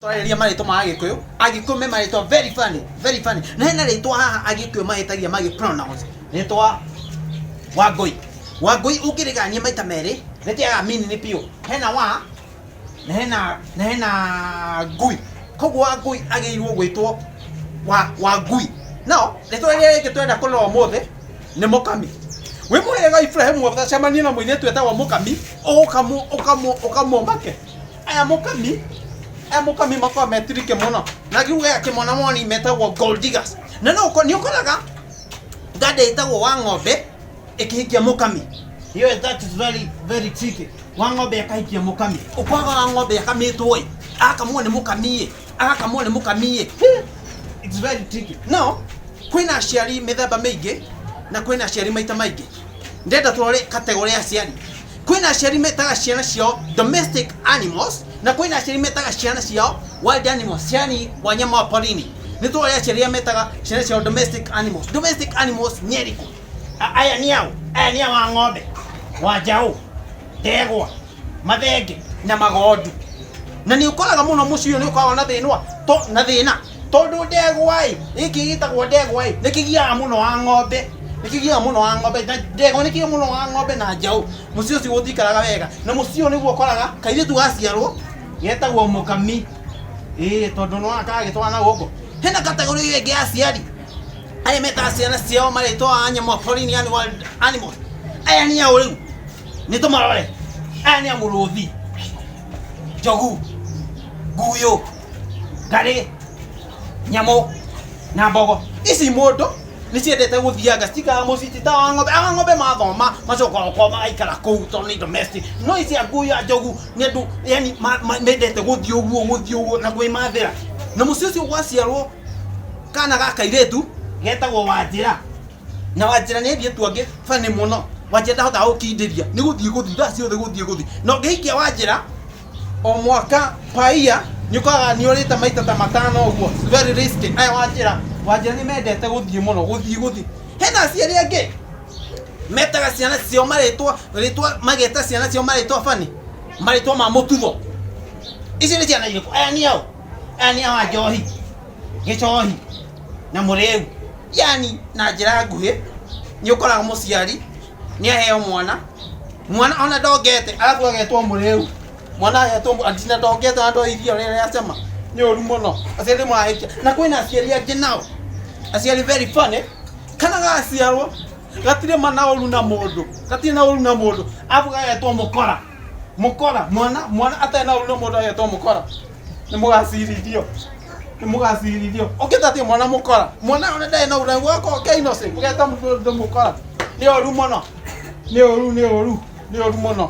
Twarĩrĩria marĩtwa ma Agĩkũyũ. Agĩkũyũ me marĩtwa very funny, very funny. Na hena rĩtwa haha Agĩkũyũ mahĩtagia magĩ pronounce. Rĩtwa Wangũi. Wangũi ũngĩrĩgania maita merĩ, rĩtiagaga meaning biũ. Hena wa na hena ngui. Koguo Wangũi agĩrĩirwo gwĩtwo wa Wangui. Now, rĩtwa rĩrĩa rĩngĩ tũrenda kũrora ũmũthĩ nĩ Mũkami. Wĩ mũhĩrĩga wa Ibrahĩmu ũgacemania na mũirĩtu wĩtagwo Mũkami, ũkamũmake. Aya Mũkami, aya Mũkami makoragwo me tricky mũno. Na ngiuga ya kĩmonamoni metagwo gold diggers. Na no nĩ ũkoraga nganda ĩtagwo wa ng'ombe ĩkĩhikia Mũkami. Hiyo that is very very tricky. Wa ng'ombe akahikia Mũkami. Ũkoraga wa ng'ombe akamĩtwo ĩ, agakamwo nĩ Mũkami ĩ, agakamwo nĩ Mũkami ĩ. It's very tricky. Now, kwĩna aciari mĩthemba mĩingĩ na kwĩna aciari maita maingĩ. Ndĩrenda tũrore category ya aciari. Kwĩna aciari metaga ciana ciao domestic animals na kwĩna aciari metaga ciana ciao wild animals, yani wanyama wa porini. Nĩ tũrore aciari arĩa metaga ciana ciao domestic animals. Domestic animals nĩ arĩkũ? Aya nĩ ao? Aya nĩ a wa ng'ombe, wa njaũ, ndegwa, mathenge na magondu. Na nĩ ũkoraga mũno mũciĩ ũyũ nĩ ũkoragwo na thĩna to na thĩna tondũ ndegwa ĩ gĩkĩ gĩtagwo ndegwa ĩ nĩ kĩgiaga mũno wa ng'ombe, nĩ kĩgiaga mũno wa ng'ombe na ndegwa nĩ kĩgiaga mũno wa ng'ombe na njaũ. Mũciĩ ũcio gũtikaraga wega na mũciĩ ũyũ nĩguo ũkoraga kairĩtu gaciarwo getagwo Mũkami, ĩĩ tondũ nĩ karagĩtwara na gũkũ. Hena category ĩngĩ ya aciari arĩa metaga ciana ciao marĩtwa wa nyamũ wa porini, yani wild animals. Aya nĩ ao rĩu? Nĩ tũmarore. Aya nĩ a mũrũthi, njogu, nguyũ, ngarĩ, nyamũ na mbogo. Ici mũndũ nĩ ciendete gũthianga, citikaraga mũciĩ, ti ta wa ng'ombe. A ng'ombe mathoma macokaga kwao magaikara kũu tondũ nĩ domestic. No ici a nguyũ, a njogu nĩ andũ yani mendete gũthiĩ ũguo, gũthiĩ ũguo na kwĩmathĩra. Na mũciĩ ũcio gwaciarwo kana ga kairĩtu getagwo Wanjĩra. Na Wanjĩra nĩ airĩtu angĩ funny mũno. Wanjĩra ndahotaga gũkindĩria, nĩ gũthiĩ gũthiĩ thaa ciothe gũthiĩ gũthiĩ. Na ũngĩhikia Wanjĩra o mwaka paia nĩ ũkoraga nĩ ũrĩte maita ta matano ũguo. It's very risky. Aya Wanjĩra, Wanjĩra nĩ mendete gũthiĩ mũno, gũthiĩ gũthiĩ. Hena aciari angĩ metaga ciana ciao marĩtwa rĩtwa, mageta ciana ciao marĩtwa funny, marĩtwa ma mũtutho. Ici nĩ ciana irĩkũ? Aya nĩ ao? Aya nĩ a Njohi, Gĩcohi na Mũrĩu. Yani na njĩra nguhĩ nĩ ũkoraga mũciari nĩ aheo mwana, mwana ona ndongete arabu agetwo Mũrĩu, mwana agetwo nginya ndongete ona ndoĩ irio rĩrĩa rĩacama. Nĩ ũru mũno, aciari marahĩtia. Na kwĩna aciari angĩ nao, aciari very funny, kana gaciarwo gatirĩ ma na ũru na mũndũ, gatirĩ na ũru na mũndũ, arabu gagetwo Mũkora. Mũkora, mwana mwana atarĩ na ũru na mũndũ agetwo Mũkora. Nĩ mũgacirithio, nĩ mũgacirithio. Ũngĩta atĩa mwana Mũkora? Mwana ona ndarĩ na ũru, gwakorwo ke innocent, ũgeta mũndũ Mũkora. Nĩ ũru mũno, nĩ ũru, nĩ ũru, nĩ ũru mũno.